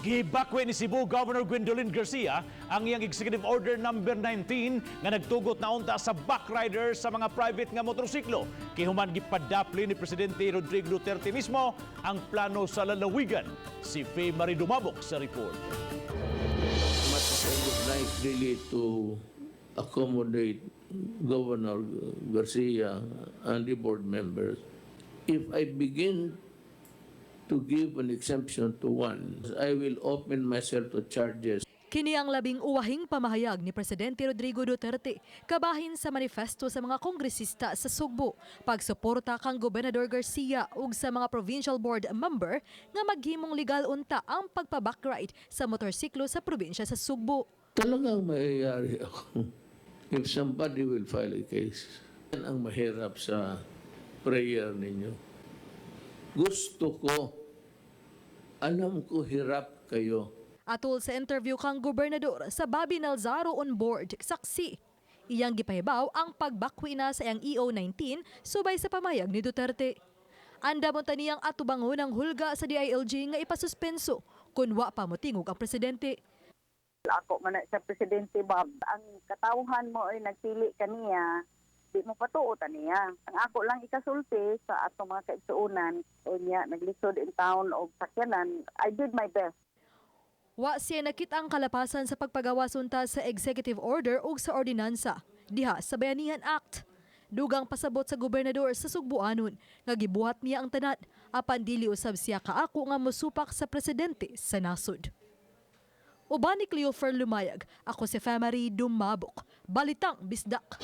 Gibakwe ni Cebu Governor Gwendolyn Garcia ang iyang Executive Order number 19 nga nagtugot na unta sa backrider sa mga private nga motorsiklo. Kihuman gipadapli ni Presidente Rodrigo Duterte mismo ang plano sa lalawigan. Si Faye Marie Dumabok sa report. Much as I would like really to accommodate Governor Garcia and the board members, if I begin to give an exemption to one, I will open myself to charges. Kini ang labing uwahing pamahayag ni Presidente Rodrigo Duterte kabahin sa manifesto sa mga kongresista sa Sugbo, pagsuporta kang Gobernador Garcia ug sa mga provincial board member nga maghimong legal unta ang pagpabackride sa motorsiklo sa probinsya sa Sugbo. Talagang mayayari ako if somebody will file a case. Yan ang mahirap sa prayer ninyo. Gusto ko, alam ko hirap kayo. Atol sa interview kang gobernador sa Bobby Nalzaro on board, saksi. Iyang gipahibaw ang pagbakwi na sa iyang EO 19 subay sa pamayag ni Duterte. Andam unta niyang atubangon ang hulga sa DILG nga ipasuspenso kung wa pa motingog ang presidente. Ako man na sa presidente Bob, ang katawhan mo ay nagpili kaniya, di mo patuo ta niya. Ang ako lang ikasulti sa atong mga kaigsuonan, unya naglisod in town og sakyanan, I did my best. Wa siya nakita ang kalapasan sa pagpagawas unta sa executive order ug sa ordinansa diha sa Bayanihan Act. Dugang pasabot sa gobernador sa Sugbuanon nga gibuhat niya ang tanan apan dili usab siya kaako nga mosupak sa presidente sa nasod. Uban ni Cleofer Lumayag, ako si Femary Dumabok. Balitang Bisdak.